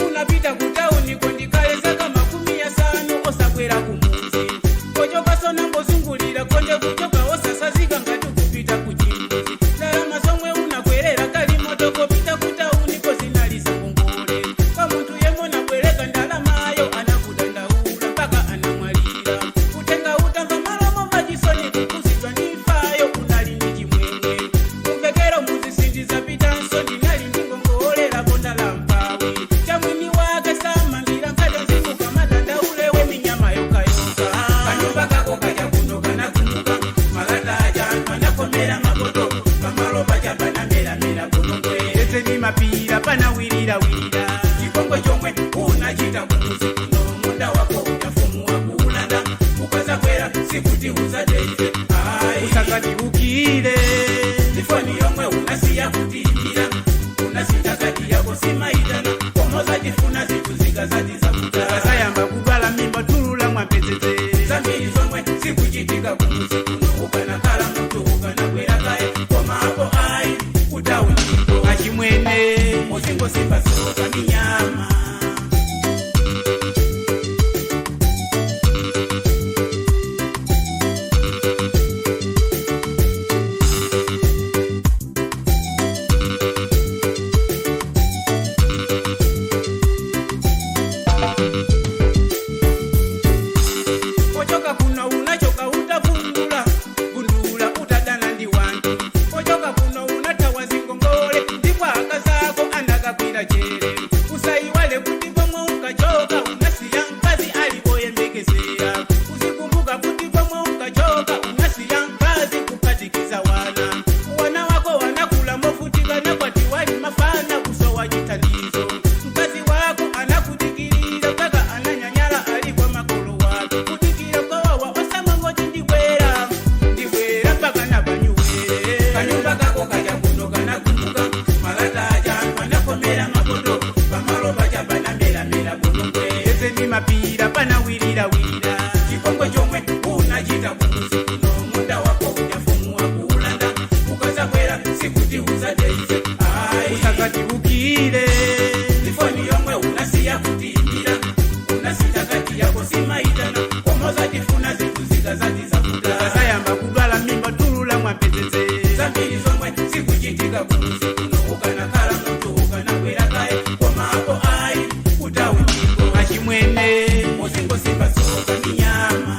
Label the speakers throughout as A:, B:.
A: Unapita kutauni kondikale zaka 50 osabwera kumuzi. Kochoka nangozungulira konde kuchoka osasazika ngati kupita kuchimbuzi. Ndalama zomwe unakwerera kali moto kopita kutauni kozinalisa ngongole. Kwa munthu yemwe unabwereka ndalamayo anakudandaula mpaka anamwalira. Kutenga utamva malomo machisoni kukuzidwa ndi imfayo unali ndi chimwemwe. Kumvekero muzisindizapitanso ndinali ndi ngongole bonda la mpawi. Chamwini wake samangira nkhata nzimuka madandaulewe minyama yokayoka. Kanyumba kako kaja kuno kanakunuka malata aja anthu anakomera makoto pamalo paja panameramera bonongwe. Tetseni mapira panawirirawirira chipongwe chomwe unachita kumuzi kuno munda wako unafumu wakuulanda ukazakwera sikuti uzadeize ayi usakatiukire tifoni yomwe unasiya kutiimbira unasinda kati yako simaitana komoza tifuna zinthu zikazati zakuta kasayamba kudwala mimba tulula mwapedzeze zambiri zomwe zikuchitika kumuzi kuno ukanakhala munthu ukanabwera kaye koma apo ayi kutauniko achimwene uzingosimba soka minyama. Pochoka kuno unachoka utavundula gundula utadana ndi wantu. Pochoka kuno unatawa zingongole ndipo akazako anakakwira chere. Usaiwale kuti pomwe unkachoka unasiya mkazi alipoyembekezera. Uzikumbuka kuti pomwe unkachoka unasiya mkazi kuphatikiza wana. Wana wako wanakula mofutika nakwati wali mafana kusowa chithandizo. Mkazi wako anakudikirira mpaka ananyanyala ali kwa makolo wake. Kudikira kwawawa osamangoti ndibwera ndibwera mpaka napanyuwere. Kanyumba kako kaja kuno kanakunuka malata aja anthu anakomera makoto pamalo paja panameramera bonongwe. Tetseni mapira panawirirawira chipongwe chomwe unachita kumuzi kuno munda wako unafumu wakuulanda ukazakwera sikuti uzadeize ayi usakatiukire tifoni yomwe unasiya kutiimbira unasinda kati yako simaitana komoza tifuna zinthu zikazati zakuta kasayamba kudwala mimba tulula mwapedzeze zambiri zomwe zikuchitika kumuzi kuno ukanakhala munthu ukanabwera kaye koma apo ayi kutauniko achimwene uzingosimba soka minyama.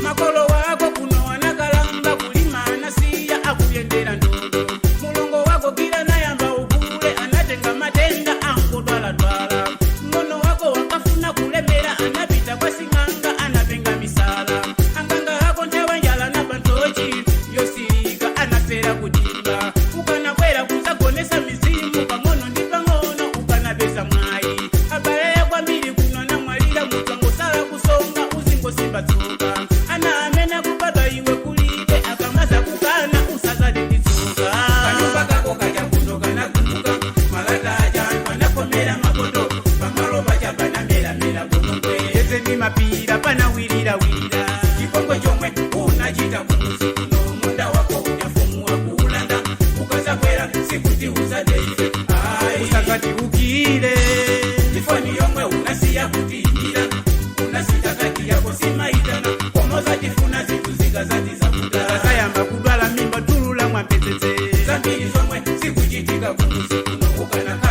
A: Makolo wako kuno wanakalamba kulima anasiya akuyendera ndodo. Mulongo wako kila nayamba ukule anatenga matenda angodwaladwala. Mng'ono wako wakafuna kulemera anapita kwa sing'anga anapenga misala. Anganga ako nthawa njala na bantochi yosilika anafera kudimba. Ukanakwera kuzagonesa mizimu pang'ono ndi pang'ono ukanapeza mwayi. Abale kwambiri kuno namwalira mudzangosala kusonga uzingosimba tsoka. Ana amene akubadwa iwe kulibe akamaza kukana usazale ndi tsoka. Kanyumba kako kaja kuno kanakunuka malata aja anthu anakomera makoto pamalo paja panameramera bonongwe. Tetseni mapira panawirirawira chipongwe chomwe unachita kumuzi kuno munda wako unafumu wakuulanda ukazakwera sikuti uzadeize ayi usakatiukire tifoni yomwe unasiya kutiimbira unasinda kati yako simaitana komoza tifuna zinthu zikazati zakuta kasayamba kudwala mimba tulula mwapedzeze zambiri zomwe zikuchitika kumuzi kuno ukanakhala